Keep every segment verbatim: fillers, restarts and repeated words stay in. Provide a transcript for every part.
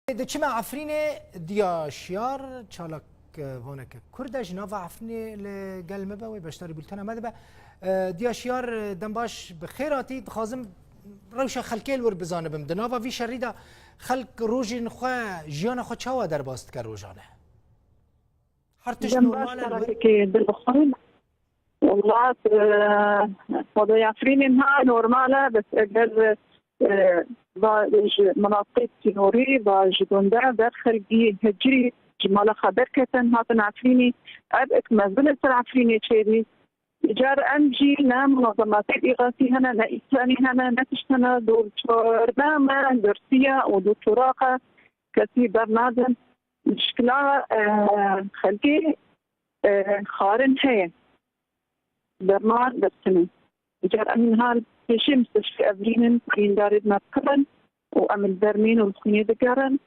Diçime Efrînê, Diya Şiyar, çalakvaneke Kurd e, ji nava Efrînê li gel me be, wê beşdarî bultena me dibe. E, Diya Şiyar, e, dem baş, bi xêr hatî. Dixwazim rewşa xelkê li wir bizanibim. Di nava vî şerî de xelk rojên xwe, jiyana xwe çawa derbas dike rojane? Her tişt Dem baş normal e li wir? Karakê dilxwin. Wela, e, xwedê Efrînê niha normal e, bes eger, e, va ji minatiqê sînorî, va ji gundê derxergî, hecirî ji mala xwe derketin, hatin Efrînê, ev ek mezin e ser Efrînê çêbî. Îcar em jî ne munazematê îxasî hene, ne însanî hene, ne tişt hene, dor çorbe me girtiye û dor çoraq e, kesî bernadin. Muşkila, e, xelkê, e, xwarin heye. Derman destine. Îcar em niha li pêşê mistişfê Efrînê in, birîndarê me pir in û em li dermên û li xwînê digerin.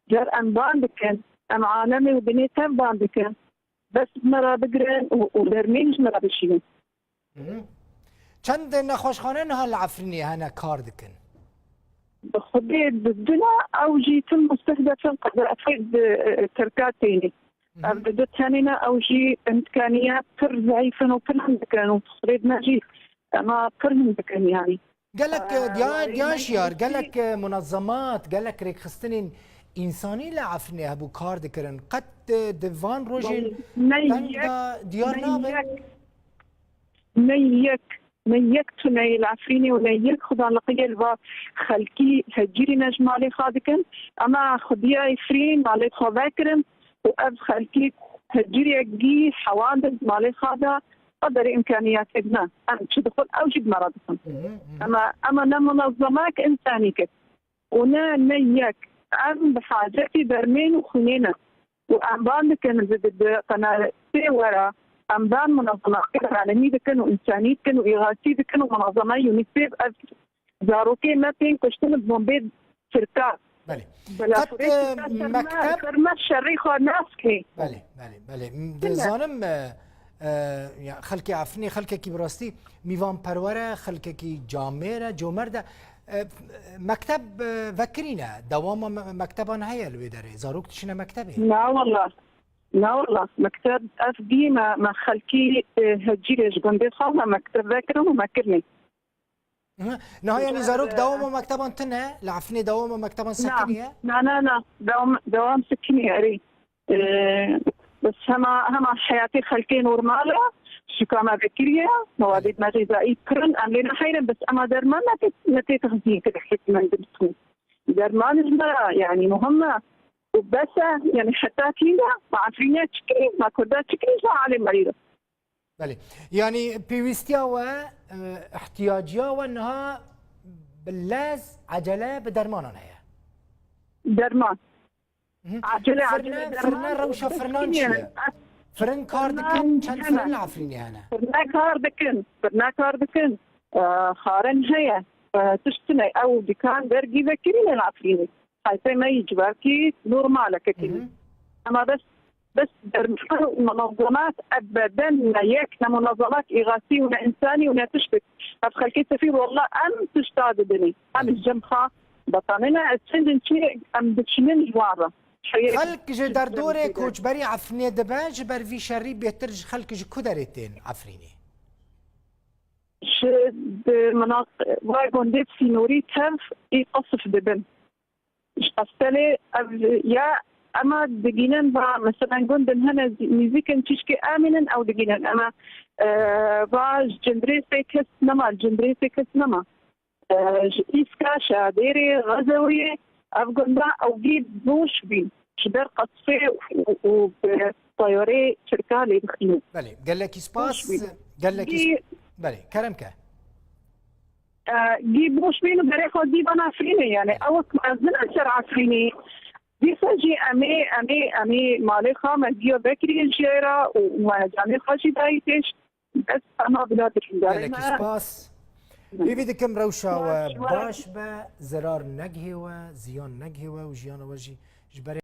Car em ban dikin, em alemê û dinê tev ban dikin. Bes ji me re bigirin û, û dermên ji me re bişînin. Mhm. Çend nexweşxane niha li Efrînê hene kar dikin? Bi xwedê di dina ew jî tim mustehdefin qezafê di, e, Tirka tênê. Mhm. Ev di du tenê ne, ew jî imkaniye pir zeîf in û pir hin dikin û xwedê me jî ema pir hin dikin yani. Gelek, e, e, diya, diya şiyar, gelek, e, munazemat, gelek rêkxistinên însanî li Efrînê hebû kar dikirin. Qet, e, di van rojên teng de diyar nabe? Ne yek, ne yek tuneyê li Efrînê û ne yek xudanliqiyê li va xelkî hecirî ne ji malê xwe dikin. Ema xudiya Efrîn malê xwe vekirin û ev xelkî hecirî gî hewa de ji malê xwe de. Qederê îmkaniyatê dine. Em çi dixwin, ew jî bi me re dixwin. Hı hı, hı hı. Ema, ema ne munazemek însanî kir. Û ne, ne yek. Em bi hacetî dermên û xwînê ne. Û em ban dikin, bi, bi, bi qenatê we re, em ban munazematê alemî dikin û însanî dikin û îxasî dikin û munazema UNICEF ev zarokê me tên kuştin bi bombê Tirka. Belê. Bela Qet, furê e, Tirka ser me, mekteb ser me şerî xwe nas kê. Belê, belê, belê. Tine. Dizanim, e, e, ya, xelkê Efrînê xelkekî bi rastî mîvanperwer e, xelkekî camêr e, comerd e. E, mekteb, e, vekirîne. Dewama me-, mekteban heye li wê derê. Zarok dişine mektebê. Na wala. Na wala. Mekteb ev dî me, me xelkî, e, hecîrê ji gundê xwe me mekteb vekirin û me kirinê. Hı. Niha yani zarok dewama mekteban tine, li Efrînê dewama mekteban sekiniye? Na, na, na. Dewam, dewam sekiniye, erê. Ee, bes hema, hema heyatê xelkê normal e, şûka me vekiriye, mewadê me xêzayî pir in, em lê neheyrin, bes ema derman ne tê, ne tê texzîn kir hikmendin tû. Derman ji me re, yani muhim e. Û bes e, yani heta kî de, ma Efrîniya çi kirî, ma Kurda çi kirî, ji alê merî de. Belê. Yanî pêwîstiya we, e, ihtiyaciya we niha bi lez, ecele bi dermanan heye? Derman. Hı. Acele, acele firne, derman firne, rewşa firnan çi ye? Firin kar dikin, çend firin li Efrînê hene? Firne kar dikin, firne kar dikin. E, xarin heye. E, tişt tune, ew dikan dergî vekirî ne li Efrînê. Heyfê me yî civakî normaleke kirî. Hı hı. Ema bes, bes derman û munazemat ebeden ne yek, ne munazemat îxasî û ne însanî û ne tiştek. Ev xelkê sefî walla em tişta didinî. Em ji cem xwe betanî ne, ez çendin çî em diçinin ji wan re. Şeye Xelk ji derdorê koçberî Efrînê dibe, ji ber vî şerî bêhtir ji xelk ji ku derê tên Efrînê? Ji di minaq-, vay gundê sînorî tev ê qesf dibin. Ji Qestelê ev ya ema digînin va, meselen, gundin hene zî-, nîzîkin çîşkê Emînin ew digînin. Ema, e, va ji Cindirêsê kes nema, li Cindirêsê kes nema. E, ji Îska, Şadêrê, Xezewiyê, ev gunda ew gî boş bîn. Ji ber qesfê û, û bi tayarê Tirka lê dixînin. Belê, gelekî spas, Boş bîn. Gelekî Gî sp-, belê, kerem ke. E, gî boş bîn û berê xwe dî bana Efrînê, yani ew wek mezin e ser Efrînê. Dîsa jî em ê, em ê, em ê malê xwe me giya vekirî jê re û me canê xwe jî dayî pêş. Ez ema bila dikin. Gelekî spas. Hêvî dikim rewşa we baş be, zerar negihê we, ziyan negihê we û jiyana we jî ji berê